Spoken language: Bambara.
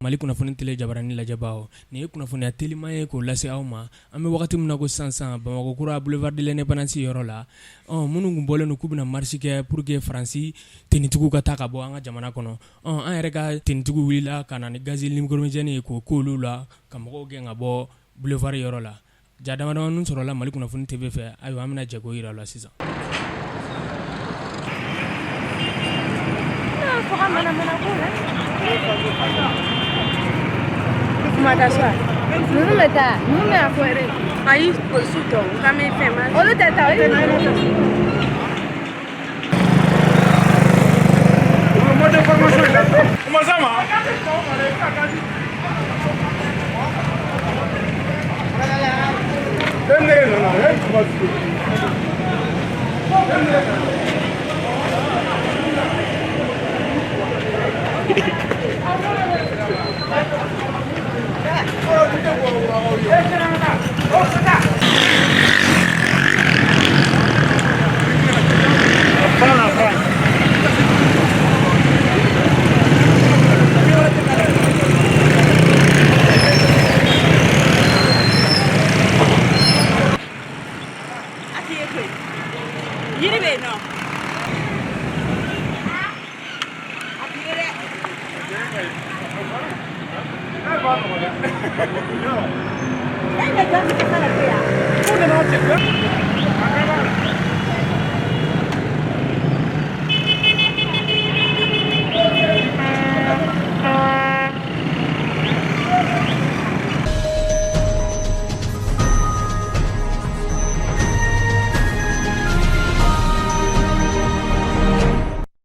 Mali kunnafoni tele jabarani lajɛbaaw, nin ye kunnafoniya teliman ye k'o lase aw ma. An bɛ wagati min na ko sisan sisan Bamakɔ kura boulevard de l'indépendance yɔrɔ la, ɔ minnu tun bɔlen don k'u bɛna marche kɛ pour que Faransi tenitigiw ka taa ka bɔ an ka jamana kɔnɔ, ɔ an yɛrɛ ka tenitigiw wulila ka na ni gaz lacrymogène ye k'o k'olu la ka mɔgɔw gɛn ka bɔ boulevard yɔrɔ la. Ja damadamanin sɔrɔla Mali kunnafoni TV fɛ, ayiwa an bɛna jɛ k'o jira aw la sisan. Ninnu bɛ taa ninnu bɛ fɔ yɛrɛ ayi polisiw tɔ u ka mɛn fɛn ma olu tɛ taa olu Kuma s'a ma. A t'i ye koyi yiri bɛ yen nɔ a t'i ye dɛ. E bɛ gazi kɛ la yan.